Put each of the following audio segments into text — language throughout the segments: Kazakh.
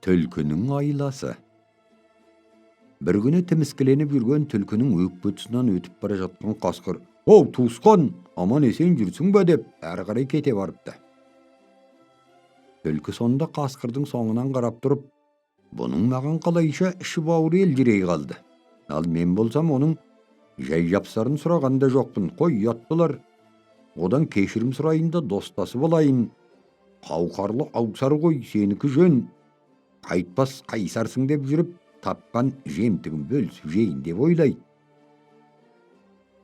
Түлкінің айласы. Бір күні тіміскіленіп жүрген түлкінің өкпе тұсынан өтіп бара жатқан қасқыр: «Оу, туысқан, аман-есен жүрсің бе?» – деп әрі қарай кете барыпты. Түлкі сонда қасқырдың соңынан қарап тұрып: «Бұның маған қалайша іші бауыры елжірей қалды? Ал мен болсам, оның жай жапсарын сұраған да жоқпын. Қой, ұяттылар. Одан кешірім сұрайын да, достасып алайын. Қауқарлы аусар ғой, сенікі жөн. Қайтпас қайсарсың», – деп жүріп, тапқан жемтігін бөлісіп жейін деп ойлайды.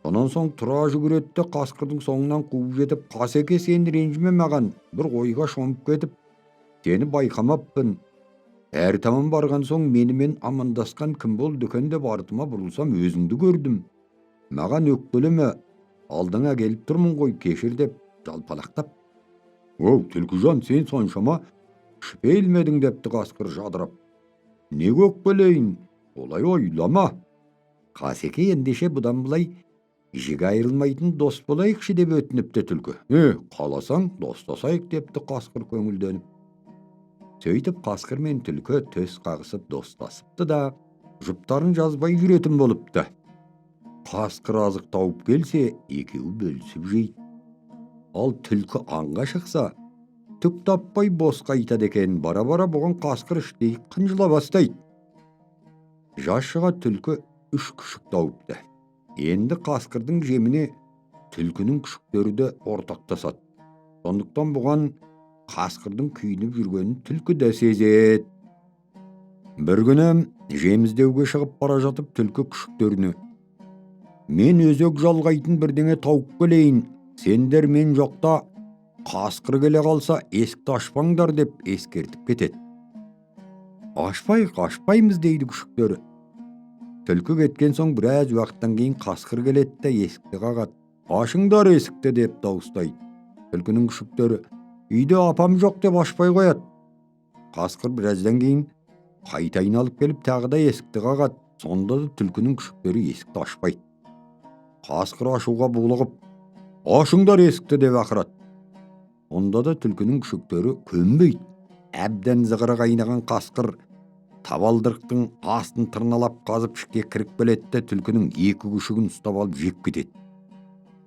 Сонан соң тұра жүгіреді де, қасқырдың соңынан қуып жетіп: «Қасеке, сен ренжіме маған, бір ойға шомып кетіп, сені байқамаппын. Әрі таман барған соң, менімен амандасқан кім болды екен деп артыма бұрылсам, өзіңді көрдім. Маған өкпелеме, алдыңа келіп тұрмын ғой, кешір», – деп жалпалақтап. «Оу, түлкіжан, сен соншама кішіпейіл ме едің?» – депті қасқыр жадырап. «Неге өкпелейін, олай ойлама. Қасеке, ендеше бұдан былай жігі айырылмайтын дос болайықшы», – деп өтініпті түлкі. «Е, қаласаң, достасайық», – депті қасқыр көңілденіп. Сөйтіп қасқыр мен түлкі төс қағысып достасыпты да, жұптарын жазбай жүретін болыпты. Қасқыр азық тауып келсе, екеуі бөлісіп жейді. Ал түлкі аңға шықса, түк таппай бос қайтады екен. Бара бара бұған қасқыр іштей қынжыла бастайды. Жаз шыға түлкі үш күшік тауыпты. Енді қасқырдың жеміне түлкінің күшіктері де ортақтасады. Сондықтан бұған қасқырдың күйініп жүргенін түлкі де сезеді. Бір күні жем іздеуге шығып бара жатып, түлкі күшіктеріне: «Мен өзек жалғайтын бірдеңе тауып келейін, сендер мен жоқта қасқыр келе қалса, есікті ашпаңдар», – деп ескертіп кетеді. «Ашпайық, ашпаймыз», – дейді күшіктері. Түлкі кеткен соң, біраз уақыттан кейін қасқыр келеді де, есікті қағады. «Ашыңдар есікті!» – деп дауыстайды. Түлкінің күшіктері «Үйде апам жоқ» деп ашпай қояды. Қасқыр біраздан кейін қайта айналып келіп, тағы да есікті қағады. Сонда да түлкінің күшіктері есікті ашпайды. Қасқыр ашуға булығып: «Ашыңдар есікті!» – деп ақырады. Онда да түлкінің күшіктері көнбейді. Әбден зығыры қайнаған қасқыр табалдырықтың астын тырналап қазып, ішке кіріп келеді де, түлкінің екі күшігін ұстап алып жеп кетеді.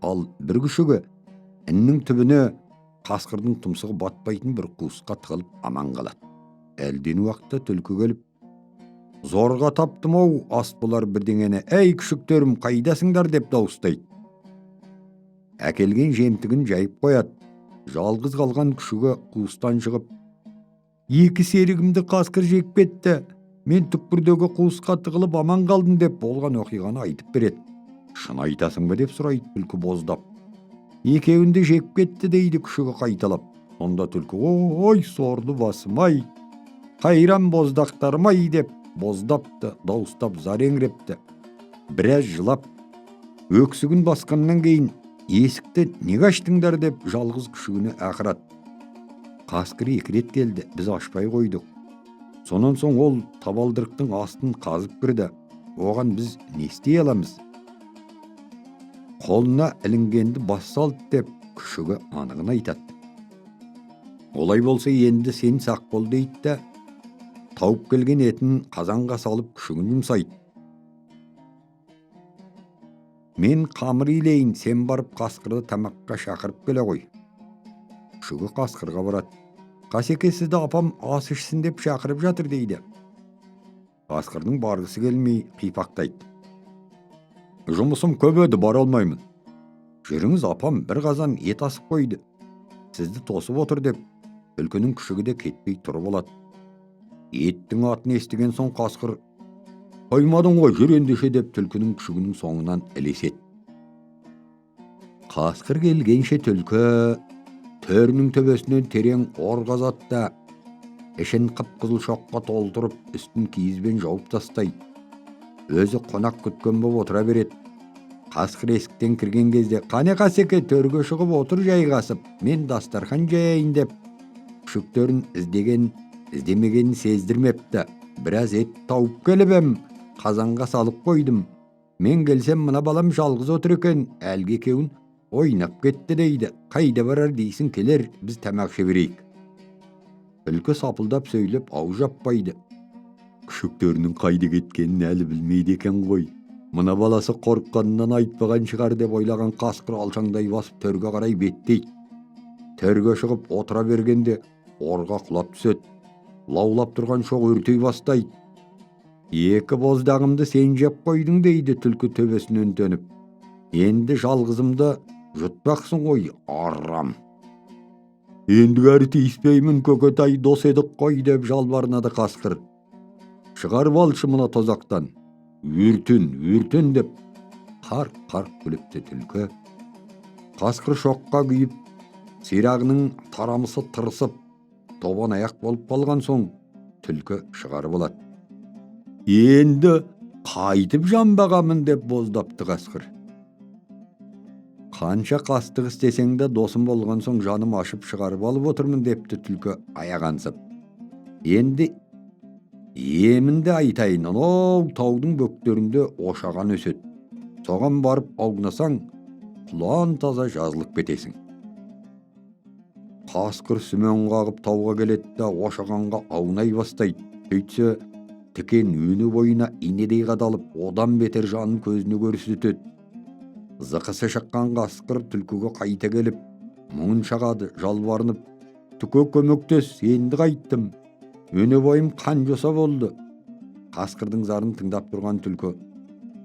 Ал бір күшігі іннің түбіне, қасқырдың тұмсығы батпайтын бір қуысқа тығылып аман қалады. Әлден уақытта түлкі келіп: «Зорға таптым ау ас болар бірдеңені, әй, күшіктерім, қайдасыңдар?» – деп дауыстайды. Әкелген жемтігін жайып қояды. Жалғыз қалған күшігі қуыстан шығып: «Екі серігімді қасқыр жеп кетті, мен түкпірдегі қуысқа тығылып аман қалдым», – деп болған оқиғаны айтып береді. «Шын айтасың ба?» – деп сұрайды түлкі боздап. «Екеуін де жеп кетті», – дейді күшігі қайталап. Сонда түлкі: «Ой, сорлы басым ай, қайран боздақтарым ай», – деп боздапты, дауыстап зар еңірепті. Біраз жылап, өксігін басқаннан кейін: «Есікті неге аштыңдар?» – деп жалғыз күшігіне ақырады. «Қасқыр екі рет келді, біз ашпай қойдық. Сонан соң ол табалдырықтың астын қазып кірді. Оған біз не істей аламыз? Қолына ілінгенді бас салды», – деп күшігі анығын айтады. «Олай болса, енді сен сақ бол», – дейді де, тауып келген етін қазанға салып, күшігін жұмсайды. «Мен қамыр илейін, сен барып қасқырды тамаққа шақырып келе ғой». Күшігі қасқырға барады. «Қасеке, сізді апам ас ішсін деп шақырып жатыр», – дейді. Қасқырдың барғысы келмей қипақтайды. «Жұмысым көп еді, бара алмаймын». «Жүріңіз, апам бір қазан ет асып қойды, сізді тосып отыр», – деп түлкінің күшігі де кетпей тұрып алады. Еттің атын естіген соң қасқыр: «Қоймадың ғой, жүр ендеше», – деп түлкінің күшігінің соңынан ілеседі. Қасқыр келгенше түлкі төрінің төбесінен терең ор қазады да, ішін қып-қызыл шоққа толтырып, үстін киізбен жауып тастайды. Өзі қонақ күткен боп отыра береді. Қасқыр есіктен кірген кезде: «Қане, Қасеке, төрге шығып отыр жайғасып, мен дастархан жаяйын», – деп күшіктерін іздеген іздемегенін сездірмепті. «Біраз ет тауып келіп ем, қазанға салып қойдым. Мен келсем, мына балам жалғыз отыр екен, әлгі екеуін ойнап кетті дейді. Қайда барар дейсің, келер, біз тамақ іше берейік». Түлкі сапылдап сөйлеп ауыз жаппайды. Күшіктерінің қайда кеткенін әлі білмейді екен ғой. Мына баласы қорыққанынан айтпаған шығар деп ойлаған қасқыр алшаңдай басып төрге қарай беттейді. Төрге шығып отыра бергенде орға құлап түседі. Лаулап тұрған шоқ өртей бастайды. Екі боздағымды сен жеп қойдың, дейді түлкі төбесінен төніп. Енді жалғызымды жұтпақсың ғой, арам. Ендігәрі тиіспеймін, көкетай, дос едік қой, деп жалбарынады қасқыр. Шығарып алшы мына тозақтан. Өртен, өртен, деп қарқ-қарқ күліпті түлкі. Қасқыр шоққа күйіп, сирағының тарамысы тырысып, тобан аяқ болып қалған соң түлкі шығарып алады. Енді қайтып жан бағамын, деп боздапты қасқыр. Қанша қастық істесең де, досым болған соң жаным ашып шығарып алып отырмын, депті түлкі аяғансып. Енді емінді айтайын, анау таудың бөктерінде ошаған өседі. Соған барып аунасаң, құлан таза жазылып кетесің. Қасқыр сүмен қағып тауға келеді да ошағанға аунай бастайды. Сөйтсе, тікен өне бойына инедей қадалып, одан бетер жанын көзіне көрсетеді. Зықысы шыққан қасқыр түлкіге қайта келіп, мұңын шағады, жалбарынып: «Түке, көмектес, енді қайттым, өне бойым қан жоса болды». Қасқырдың зарын тыңдап тұрған түлкі: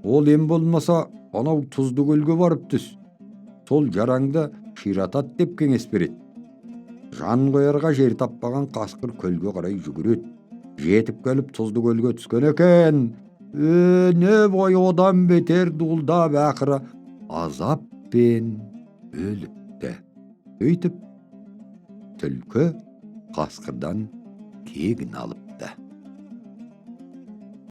«Ол ем болмаса, анау тұзды көлге барып түс, сол жараңды ширатады», – деп кеңес береді. Жан қоярға жер таппаған қасқыр көлге қарай жүгіреді. Жетіп келіп тұзды көлге түскен екен, өне бойы одан бетер дуылдап, ақыры азаппен өліпті. Өйтіп түлкі қасқырдан кегін алыпты.